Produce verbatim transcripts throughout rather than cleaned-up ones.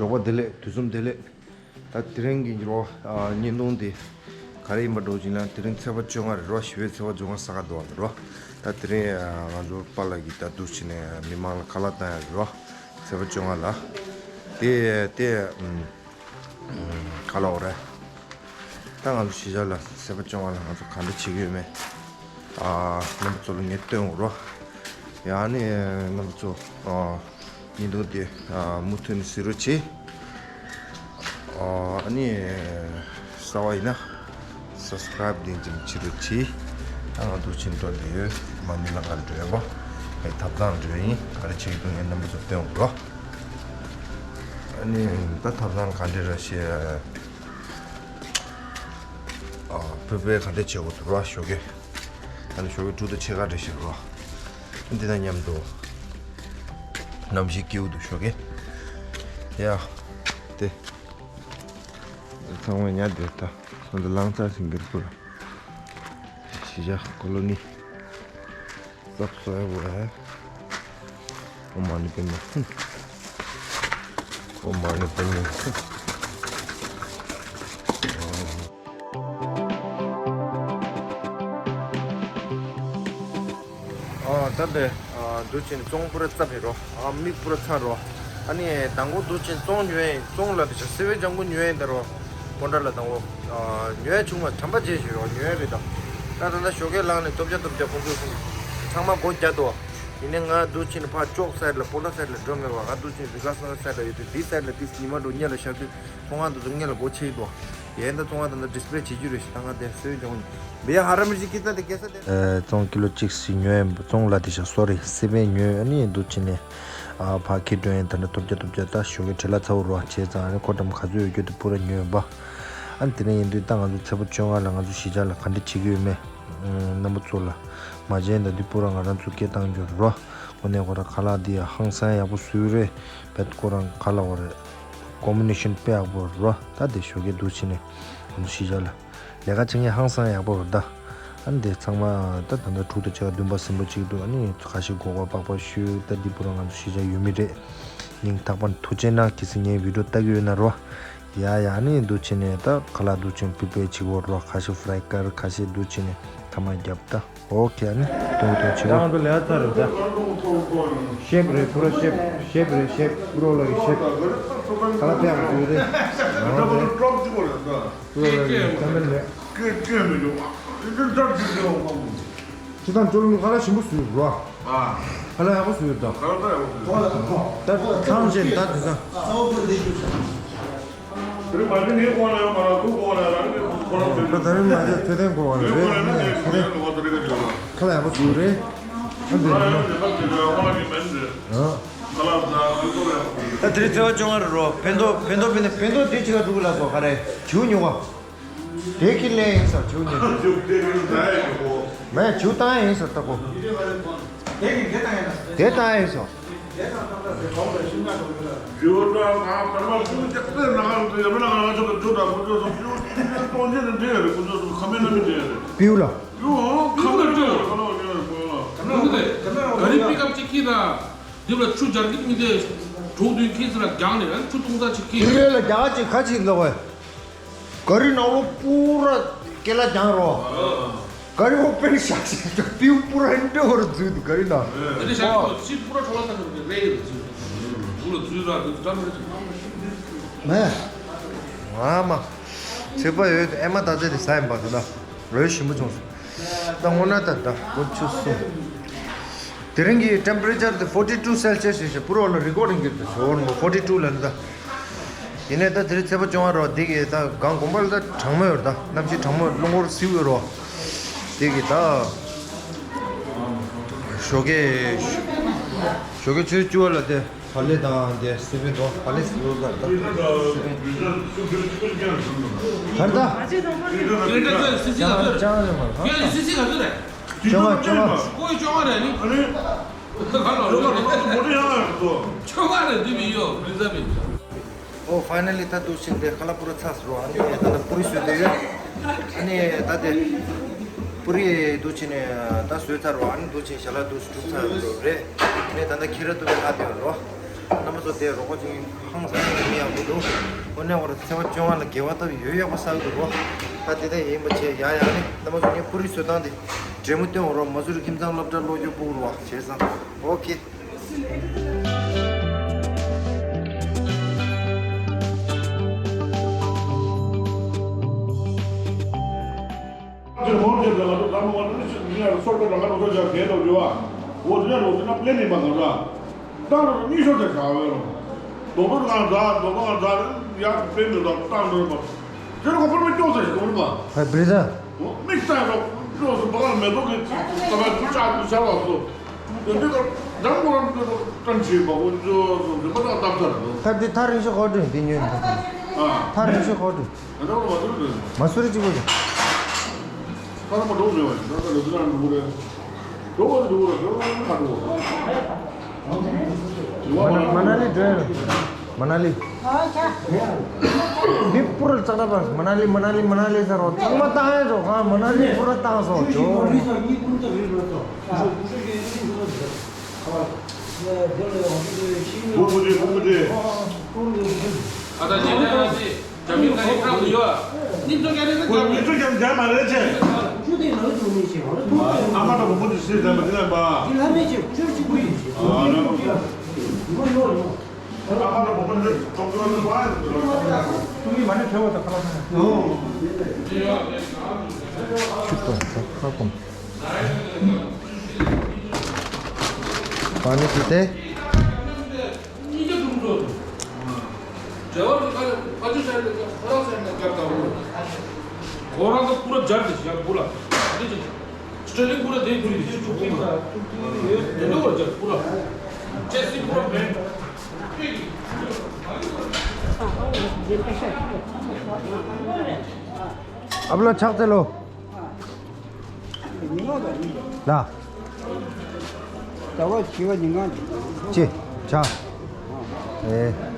ཞོགས་པ་བདེ་ལེགས། དུས་གསུམ་བདེ་ལེགས། ད་དེ་རིང་གི་རོ། ཨ། བརྙན་ཐུང་འདི་ག་རེ་ཡིན་པ་འགྲོ་ཅིག་ན། དེ་རིང་ཚེས་པ་བཅོ་ལྔ་རེད་རོ། ཞི་བའི་ཚེས་པ་བཅོ་ལྔ་ས་ག་འདུག་བ་རོ། ད་དེ་རིང་ང་ཚོ་པཱ་ལགས་ཀྱིས་ད་འདུག་བྱས་ནས་མི་མང་ལ་ཁ་ལག་བཏང་ཡ་རེད་རོ། ཚེས་པ་བཅོ་ལྔ་ལ། དེ་དེ་ཨམ། ཨམ། ག་ལབ་དགོས་རེད། ད་ང་ཚོ་གཞིས་ཆགས་ལ་ཚེས་པ་བཅོ་ལྔ་ལ་ང་ཚོ་ག་འདྲ་བྱེད་ཀྱི་ཡོད་མེད། ཨ། རྣམ་པ་ཚོ་ལ་ངས་སྟོན་དགོས་རོ། ཡང་ནི་རྣམ་པ་ཚོ། ཨ། བརྙན་ཐུང་དེ། ཨ། མུ་མཐུད་ནས་གཟིགས་རོགས་གྱིས། ཨ་ནི་གསར་པ་ཡིན་ན་སབ་སི་ཀ་རའིབ་དེ་འཇིམ་བྱེད་རོགས་གྱིས། ད་ང་འདུག་བྱས་འགྲོ་བསྡད་ཡོད། མ་ཎི་ལ་ང་འགྲོ་ཡོད་པ། ངས་ཐབ་ཚང་འགྲོ་ཡིན། ག་རེ་བྱེད་ཀྱི་འདུག་ངས་རྣམ་པ་ཚོ་སྟོན་དགོས་རོ། ཨ་ནི་ད་ཐབ་ཚང་ག་འདྲ་རེད་ཤག། ཨ། ཕུར་པའི་ག་འདྲ་བྱེད་དགོས་འདུག་རོ་ཞོགས་ཀས། ཨ་ནི་ཞོགས་ཀས་དྲུག་དང་ཕྱེད་ཀ་རེད་ཤག་རོ། འདི་དང་མཉམ་དུ་གནམ་གཤིས་སྐྱིད་པོ་འདུག་ཞོགས་ཀས། ཡ། དེ། ཚང་མ་ཉལ་བསྡད་ད། ང་ཚོ་ལང་ཚ་སིང་གར་པུར། གཞིས་ཆགས་ཀོ་ལོ་ནི། ཙག་སོ་ཡ་བོ་ཨེ། ཨོཾ་མ་ཎི་པདྨེ་ཧཱུྃ། ཨོཾ་མ་ཎི་པདྨེ་ཧཱུྃ། ཨ། ད་དེ། ཨ། འདུག་བྱས་ནས་བཙོང་པུ་ར་རྩ་བའི་རོ། ཨ། མིག་པུ་ར་ཚ་རོ། ཨ་ནི་དང་པོ་འདུག་བྱས་ནས་བཙོང་ཉོས་ཡིན། བཙོང་ལ་དེ་ཆ་སེ་བའི་ལྗང་གུ་ཉོས་ཡིན་ད་རོ། སྤོན་ཊ་ལ་དང་པོ། ཨ། ཉོས་བྱུང་བ་དམ་པ་བྱས་ཤིག་རོ། ཉོས་རེད་ད། ད་ད་ལྟ་ཞོགས་ཀས་ལངས་ནས་སྟོབས་རྒྱག་སྟོབས་རྒྱག་ཁོང་ཚོས་གསུངས། ཚང་མ་སྒོ་བརྒྱབ་འདུག་ཡིན་ནའི་ང་འདུག་བྱས་ནས་ཕར་ཅོག་སའིཌ་ལ་སྤོན་ཊ་སའིཌ་ལ་འགྲོ་མེད་པ། ང་འདུག་བྱས་ནས་རི་ཁ་སང་སའིཌ་ལ་ཡོད་དུས་འདི་སའིཌ་ལ་ཏིས་ཉི་མ་འགྲོ་སྔོན་ལ་ཤར་དུས་ཚོང་ཁང་དེ་ཚོ་སྔོན་ལ་སྒོ་ཕྱེ་འདུག་ཡིན་ད་ཚོང་ཁང་དེ་ཚོ་ཌི་སི་པེ་ལེ་བྱེད་རྒྱུ་རེད་ཤག་ད་ང་དེ་སེ་བའི་ལྗང་གུ་ཉོས། བེ་ཧ་ར་མི་ཇི་ཀི་ཏ་དེ་ཀེ་ས་དེ། ཨ། བཙོང་ཀི་ལོ་གཅིག་ཙམ་ཉོས་ཡིན། བཙོང་ལ་དེ་ཤག་སོ་རི་སེ་བའི་ཉོས། ཨ་ནི་འདུག་བྱས་ནས། ཨ། ཕར་འཁྱེར་འགྲོ་ཡིན། ད་ནི་སྟོབས་རྒྱག་སྟོབས་རྒྱག་ད་ཞོགས་ཀས་བྲེལ་བ་ཚ་བོ་རོ་བྱས་ཙང་། ཨ་ནི་ཁོ་འགྲམ་ག་ཚོད་ཡོད་རྒྱུ་དེ་པུ་ར་ཉོས་ཡིན་པ། ཨ་ནི་དེ་ནས་ཡིན་དུས་ད་ང་ཚོ་ཚེས་པ་བཅོ་ལྔ་ལ་ང་ཚོ་གཞིས་ཆགས་ལ་ག་འདྲ་བྱེད་ཀྱི་ཡོད་མེད། ཨ། རྣམ་པ་ཚོ་ལ་མ་མཇལ་ད་འདི་པུ་ར་ང་རང་ཚོ་སྐད་བཏང་རྒྱུ་རོ། དངོས་གནས་ཁོ་རང་ཁ་ལག་འདི་ཡང་ཧང་སང་ཡག་པོ་བཟོས་རེད། བེད་ཁོ་རང་ཁ་ལག་བ་རེད། ཀོམ་བི་ནེ་ཤན་དཔེ་ཡག་པོ་རེད་རོ། ད་དེ་ཞོགས་ཀས་འདུག་བྱས་ནས་ང་ཚོ་གཞིས་ཆགས་ལ་ལས་ཀ་བྱེད་མཁན་ཧང་སང་ཡག་པོ་རེད་ད། ཨ་ནི་དེ་ཚང་མ་ད་ད་ལྟ་དྲུག་དང་ཕྱེད་ཀ་བདུན་པ་ཟིན་པ་གཅིག་འདུག་ཨ་ནི་ཁ་ཤས་སྒོར་སྒོར་པགས་པ་བཤུས། ད་འདི་པུ་ར་ང་ཚོ་གཞིས་ཆགས་ཡུལ་མི་རེད། སྙིང་ཐག་པ་ནས་ཐུགས་རྗེ་གནང་། གལ་སྲིད་ངའི་བི་ཌིའོ་ལྟ་གི་ཡོད་ན་རོ། ཡ་ཡ། ཨ་ནི་འདུག་བྱས་ནས་ད་ཁ་ལག་འདུག་བྱས་ནས་པི་པེ་བྱེད་དགོས་རོ། ཁ་ཤས་ཕ་རའི་དཀར། ཁ་ཤས་འདུག་བྱས་ནས་ཐ་མག་བརྒྱབ་ད། ཨོ་ཁེ། ཨ་ནི་ཏོག་ཏོག་བྱེད་དགོས། ད་ང་ཚོ་ལས་ཚར་རེད་ད། ཤེབ་རེད་པུ་ར་ཤེབ། ཤེབ་རེད་ཤེབ། པུ་རོ་ལ་ཡི་ཤེབ། ཁ་ལག་ཕེབས་པ་བཟོས་རེད། ཨོ་རེད། པུ་རོ་ལ་ཡི་ཁ་མེད་རེད། སྐད་སྐད་མི་འཇོག་པ། ཨེ་འདྲ་འདྲ་འདྲ་འདྲ་འོང་བ། ཁྱེད་རང་ཅོ་ལུང་ཁ་ལག་ཞིམ་པོ་བཟོས་རོ། ཨ། ཁ་ལག་ཡག་པོ་བཟོས་ད། ཁ་ལག་ད་ཡག་པོ་བཟོས། ད་མཚམས་བཞག་ད་དེང་སང་། དེ་རིང་མ་གཞི་ངའི་སྒོ་ནས་ཡོང་མ་རེད། ཁོའི་སྒོ་ནས་རང་གི་ཁོ་རང་ད་ད་རིང་མ་གཞི་ཚེ་བརྟན་སྒོ་ནས་རེད། ངའི་སྒོ་ནས་ཡོང་ན་ཁྱེད་རང་ཁ་ལག་ཡག་པོ་བཟོས་རེད། ཨ་འདི་ད་དེ་རིང་ཚེས་པ་བཅོ་ལྔ་རེད་རོ། ཕན་ཐོགས་ཕན་ཐོགས་ཕན་ཐོགས་དེ་ཅི་ག་འགྲོ་གི་ལ་སོ་ག་རེ་བྱིའུ་ཉོ་ག་དེ་ཁྱེད་ལེན་ཡིན་ཟེར། བྱིའུ་ཉོ། མེད། བྱིའུ་བཏང་ཡིན་ཟེར་ལྟ་གོ། དེ་བཏང་ཡིན་ཟེར། བྱིའུ་ད་ང་ཕར་མ་བྱིའུ་ཅག་ཙེ་ན་ག་རེ་ཡ་མི་ན་ང་ཚོ་གི་བྱིའུ་དང་བུ་ཚོ་སོང་བྱིའུ་སྟོང་ཆེན་དུ་འདྲེ་ཡ་རེད། བུ་ཚོ་སོང་ཁ་མེད་ན་མི་འདྲེ་ཡ་རེད། པིའུ་ལ། ཡོ་ཁ་མེད་འདྲེ་ཡ་རེད། ཁ་ལ་བ་ཉོ་རེད། ཁོ་ལ་ག་རེ་པི་ཀབ་ཅིག་ཁྱེར་ར། འདི་ལ་ཆུ་སྦྱར་གི་མི་འདི་གྲོགས་དུས་ཁྱེད་ཚོ་ལ་རྒྱག་ནས་ཆུ་གཏོང་ས་ཅིག་ཁྱེད། དེ་ལ་རྒྱག་ཅིག་ཁ་ཅིག་ལོག་བས། ག་རི་ནང་ལོགས་པུ་ར་ཀེ་ལ་རྒྱག་རོགས། ག་རི་འོ་པེན་ཤག་ཤག་ཅིག་པིའུ་པུ་ར་འདྲ་བོར་འཛུལ་འདུག་ག་རི་ནང་། དེ་ནས་ཤག་ཅིག་པུ་ར་འཕྲོ་བ་ས་ནང་གི་རེད་ཡོད་འཛུལ། འདུག་ལ་འཛུལ་ར་འདུག་འདྲ་མི་རེད། མེད། ང་མ། ཚིག་པ་ཡོད་ཨེ་མ་ད་ཚེ་དེ་ས་ཡིན་པ་དེ་ལ་རོལ་ཞིམ་པོ་བྱུང་སོང་། ད་སྔོན་ན་ད་ད་ལོ་བཅུ་གསུམ། དེ་རིང་གི་ཊེམ་པ་རེ་ཅར་དེ་ཕོར་ཊི་ཊུ་སེལ་སི་ཡས་ཞེས་པུ་རོ་ལ་རི་ཀོར་ཌིང་གི་ཞོར་མོ་ཕོར་ཊི་ཊུ་ལ་ནི་ད། ཡིན་ནའི་ད་དེ་རིང་ཚེས་པ་བཅོ་ལྔ་རོ། འདི་གི་ད་གང་དགོན་པ་ལ་ད་གྲང་མོ་ཡོད་ད། གནམ་གཤིས་གྲང་མོ་རླུང་འཁོར་བསིལ་ཡོད་རོ། འདི་གི་ད་ཞོགས་ཀས་ཞོགས་ཀས་ཆུ་ཚོད་བཅུ་པ་ལ་དེ། བག་ལེབ་དང་དེ་སི་པན་དང་བག་ལེབ་སི་པན་དང་སི་པན། གར་ད། ཀེ་རེ་ཊར་སི་སི་ག་ཚོད་རེད། ཀེ་རེ་ཊར་སི་སི་ག་ཚོད་རེད། བཅོ་ལྔ། བཅོ་ལྔ། ཀོ་ཡི་བཅོ་ལྔ་རེད་ནི། ཨ་ནི། ག་ལ་ལོ་ལོ་རེད། མོ་ཊ་ཡང་ཡང་འགྲོ། བཅོ་ལྔ་རེད་འདི་མི་ཡོད་མི་ཟ་མི། ཨོ་ཕའི་ནལ་ལི་ད་འདུག་ཕྱིན་ཏེ་ཁ་ལག་པུ་ར་ཚར་སོང་། ཨ་ནི་ད་ལྟ་པུ་རི་བཟོས་བསྡད་ཡོད། ཨ་ནི་ད་དེ་པུ་རི་འདུག་ཕྱིན་ནས་ད་བཟོས་ཚར་བ། ཨ་ནི་འདུག་ཕྱིན་ཞལ་ལག་འདུག་བསྒྲུབས་ཚར་རེད། ཨ་ནི་ད་ལྟ་ཁྱེད་རང་ཐུག་པའི་ལྷག་བསྡད་ཡོད་རོ། རྣམ་ ཚོ་དེ་རོགས་པ་ཅིག་ཧང་སང་ནས་མི་ཡག་པོ་འདུག་ཨོ་ནས་བར་ཚེས་པ་བཅོ་ལྔ་ལ་དགེ་བ་བཏབ་ཡོད་ཡག་པོ་བསགས་འདུག་གོ། ད་དེ་འདྲ་ཡིན་པ་བྱས་ཡ་ཡ་ནི་རྣམ་པ་ཚོ་ངས་པུ་རི་བཟོ་སྟངས་དེ་འབྲེལ་མོ་སྟོན་འོང་རོགས། མ་སུ་རི་ཁྱིམ་ཚང་སློབ་གྲྭ་སློབ་སྐྱོར་ཕྲུ་གུ་རོགས་བྱས་ཙང་། ཨོ་ཁེ། ཅིག་མོར་ཅིག་ལ་ང་ཚོ་ད་མོ་ང་ཚོ་ནི་ང་ཚོ་སོར་ཁ་ལ་ང་ཚོ་ཅག་གས་ལོ་རེ་བ། འོ་དེ་ནས་ལོ་དེ་ན་པླེན་ནི་མ་ག་ར། ཏང་རོ་གཉིས་ཤོར་དེ་ཤ་བའི་རོ། རྡོག་རྡོག་ང་ཛ་རྡོག་རྡོག་ང་ཛ་ཡག་པེ་མི་དང་ཏང་རོ་མ། དེ་རོ་ཁོ་པར་མ་སྐྱོག་ཟེར་ཞིག་རོ་མ། ཧེ་བི་རི་ཛ། འོ་མིག་ཏང་རོ་ལོ་སུ་བ་ལ་མེ་ཏོག་གི་ད་བ་ཅག་ཏུ་ཤ་བ་སོ། དེ་འདི་ལ་འདམ་གོ་རམ་དེ་ལ་ཏང་ཆེ་བ་གོ་ཅོ་སོ་དེ་མ་ཏང་ཏབ་ཏར་རོ། ཐར་དེ་ཐར་རིང་ཤོ་ཧོ་དྲུན་དེ་ཉོན་ཐར། ཨ། ཐར་རིང་ཤོ་ཧོ་དྲུན། མ་སུ་རི་གཅིག་པོ་རེད། མ་ན་ལི་འགྲོ་ཡ། མ་ན་ལི། མི་པུ་ར་ཙག་ད་པ་མ་ན་ལི་མ་ན་ལི་མ་ན་ལི་ཟེར་རོ། ཚང་མ་བཏང་ཡ་ཆོག་ཧ། མ་ན་ལི་པུ་ར་བཏང་སོང་ཆོག་ཨ་བླ་ཕྱག་འཚལ་ལོ། ལ། ཟླ་བ་བཞི་པ་ཉིན་གང་། ཅི། བྱ། ཨེ།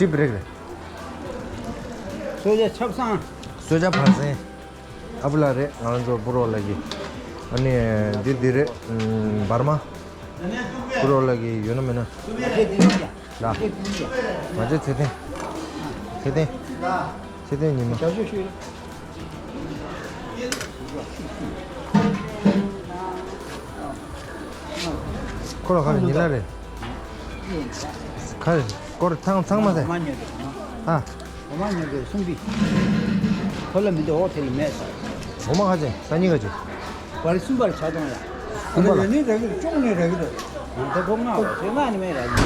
ཏི་བི་རེག་རེད། གསོལ་ཇ་ཆབ་གསང་། གསོལ་ཇ་བར་གསེང་། ཨ་བུ་ལགས་རེད། ང་རང་ཚོ་པུ་རོག་ལགས་ཀྱི། ཨ་ནི་འདི་འདི་རེད། ཨམ། བར་མ། པུ་རོག་ལགས་ཀྱི་ཡོད་ན་མེད་ན། ལ། མ་བྱེད་ཚེ་བརྟན། ཚེ་བརྟན། ཚེ་བརྟན་ཉི་མ། ཁོ་ལ་ཁ་ལ་ཉི་ལ་རེད། ཁ་རེད། སྐོར་ཚང་ཚང་མ་ཟེར། ཨ། འོ་མ་ཉོས་པའི་གསུང་པི། ཁོ་ལ་མི་འདུག་འོ་དེ་ལ་མེད་ས། འོ་མ་ཁ་ཅན་ས་ཉི་ག་ཅི། བར་གསུམ་པར་ཆ་ཚང་ཡ། གསུམ་པ་ལ། ཡོད་ནི་རེ་གི་ཅོག་ནི་རེ་གི་འདུག་ད་ཁོ་ང་བ་ཚོས་ང་ནི་མེད་ར་ཡིན།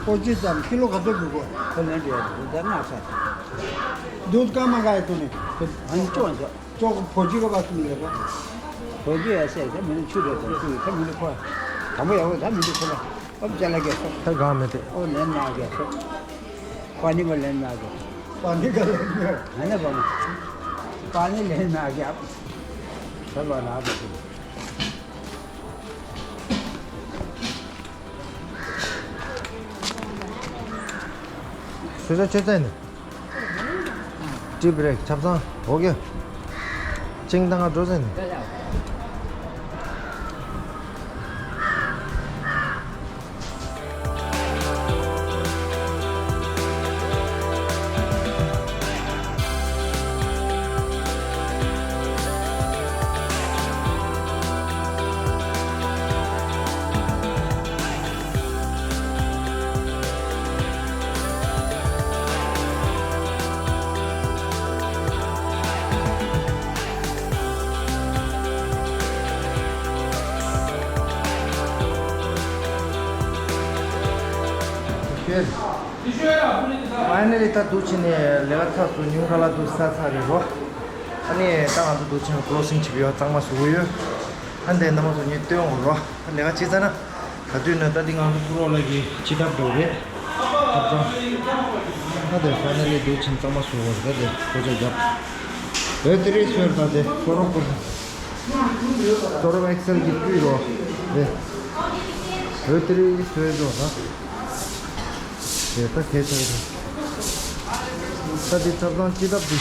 ཁོ་ཅི་ཙམ་ཁི་ལོ་ག་ཚོད་དགོས་གོ། ཁོ་ལན་འདྲི་ཡ་འདུག་ད་ང་ས། འདུག་སྐར་མ་ག་ཡ་ཐུག་ནི། ཨ་ནི་ཅོག་ཡ་ཅོག་ཅོག་བོ་ཅི་ག་བ་གསུམ་ཡོད་ར། བོ་ཅི་ཡ་སེ་ས་མི་ནི་ཆུ་རེད་དང་ཆུ་ཡི་ཁ་མི་ནི་ཁོ། དང་པོ་ཡ་བོ་ད་མི་འདུག་ཁོ་ལ། ཨོ་ཅ་ལ་གེ་སོ། ད་གང་མེད་དེ། ཨོ་ལན་ན་གེ་སོ། པ་ནི་ག་ལན་ན་གེ། པ་ནི་ག་ལན་ན། ང་ནི་པ་ནི། པ་ནི་ལན་ན་གེ། ཨ། ས་པ་ན་པ་ཏི། གསོལ་ཇ་ཆོད་ཚར་ནས། ཏི་བི་རེག་ཆབ་གསང་། ཨོ་ཀེ། ཅིང་ཏང་ང་འགྲོ་ཟེར་ནས། ཕའི་ནལ་ལི་ད་འདུག་ཕྱིན་ནས་ལས་ཀ་ཚགས་སུ་ཉུང་ཁ་ལ་འདུག་ས་ཚ་རེད་རོ། ཨ་ནི་ད་ང་ཚོ་འདུག་ཕྱིན་ཀོ་སིང་བྱེད་པའི་གཙང་མ་བཟོ་གི་ཡོད། ཨ་འདི་རྣམ་པ་ཚོ་ངས་སྟོན་འོང་རོགས། ལས་ཀ་བྱེད་ཙ་ན། ག་དུས་ན་ད་འདི་ང་ཚོ་ཕུ་རོག་ལ་གི་སྤྱི་ཐབ་འགྲོ་རེད། ཐབ་ཚང་། ད་དེ་ཕ་ནེ་ལི་འདུག་ཕྱིན་གཙང་མ་བཟོ་བར་ད་དེ་ཁོ་ཚོ་རྒྱབ། འོད་དེ་རིགས་སོས་ད་དེ་ཁོ་རོག་ཁོ་རོག་ཁོ་རོག་ཨེག་སེལ་གྱི་སྤུས་རོགས། རེད། འོད་དེ་རིགས་སོས་རོགས་ད། དེ་ད་གལ་ཆེ་རེད། ད་དེ་ཐབ་ཚང་སྤྱི་ཐབ་དེ་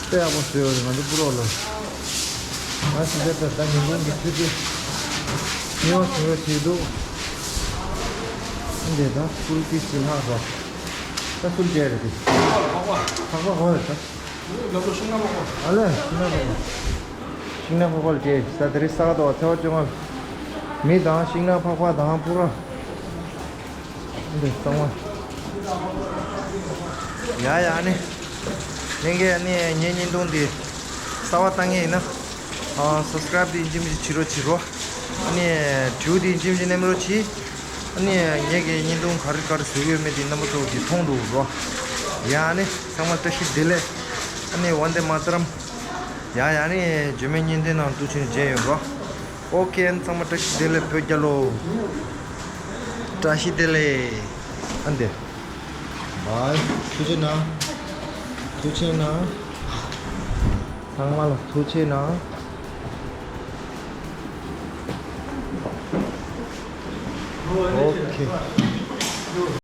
དཔེ་ཡག་པོ་བཟོས་ཡོད་རེད་ང་ཚོ་ཕུ་རོག་ལ། ང་ཞིག་ད་ད་ཉིན་གུང་གི་ཆུ་ཚོད་ཉི་མ་བཟོས་ཡོད་བྱས་འདུག་འདི་ད་སྐུལ་ཏི་སི་ལྷག་རོགས། ད་སུལ་བྱས་རེད་དེ། ཕག་པ་གོ་རེད་ད། ཨ་ལས་ཤིང་ནགས་ཕག་པ། ཤིང་ནགས་ཕག་པ་ལ་བྱས་ད་དེ་རིང་ས་ག་ཟླ་བ་ཚེས་པ་བཅོ་ལྔ། མི་དང་ཤིང་ནགས་ཕག་པ་དང་ཕུ་རོག་འདི་གཙང་མ། ཡ་ཡ་ཨ་ནི། ལྷན་རྒྱས་ཨ་ནི་ངའི་བརྙན་ཐུང་འདི་གསར་པ་བཏང་མཁན་ཡིན་ན། ཨ་སབ་སི་ཀ་རེབ་འདི་ཡིན་གཅིག་མིན་གཅིག་བྱེད་རོགས་བྱེད་རོགས། ཨ་ནི་བྲིའུ་འདི་ཡིན་གཅིག་མིན་གཅིག་མནན་རོགས་བྱེད། ཨ་ནི་ངེད་ཀྱི་བརྙན་ཐུང་ག་རེ་ག་རེ་བཟོ་གི་ཡོད་མེད་འདི་རྣམ་པ་ཚོ་གིས་མཐོང་འགྲོ་རོགས། ཡ་ཨ་ནི་ཚང་མ་བཀྲ་ཤིས་བདེ་ལེགས། ཨ་ནི་ཝན་དེ་མ་ཏ་རམ། ཡ་ཡ་ཨ་ནི་རྗེས་མའི་བརྙན་ཐུང་ནང་འདུག་ཕྱིན་མཇལ་ཡོང་རོགས། ཨོ་ཁེ། ཨ་ནི་ཚང་མ་བཀྲ་ཤིས་བདེ་ལེགས་བོད་རྒྱལ་ལོ། བཀྲ་ཤིས་བདེ་ལེགས། ཨ་འདི། བའི། ཐུགས་རྗེ་གནང་། ཐུགས་རྗེ་གནང་། ཚང་མ་ལ་ཐུགས་རྗེ་གནང་། ཨོ་ཁེ།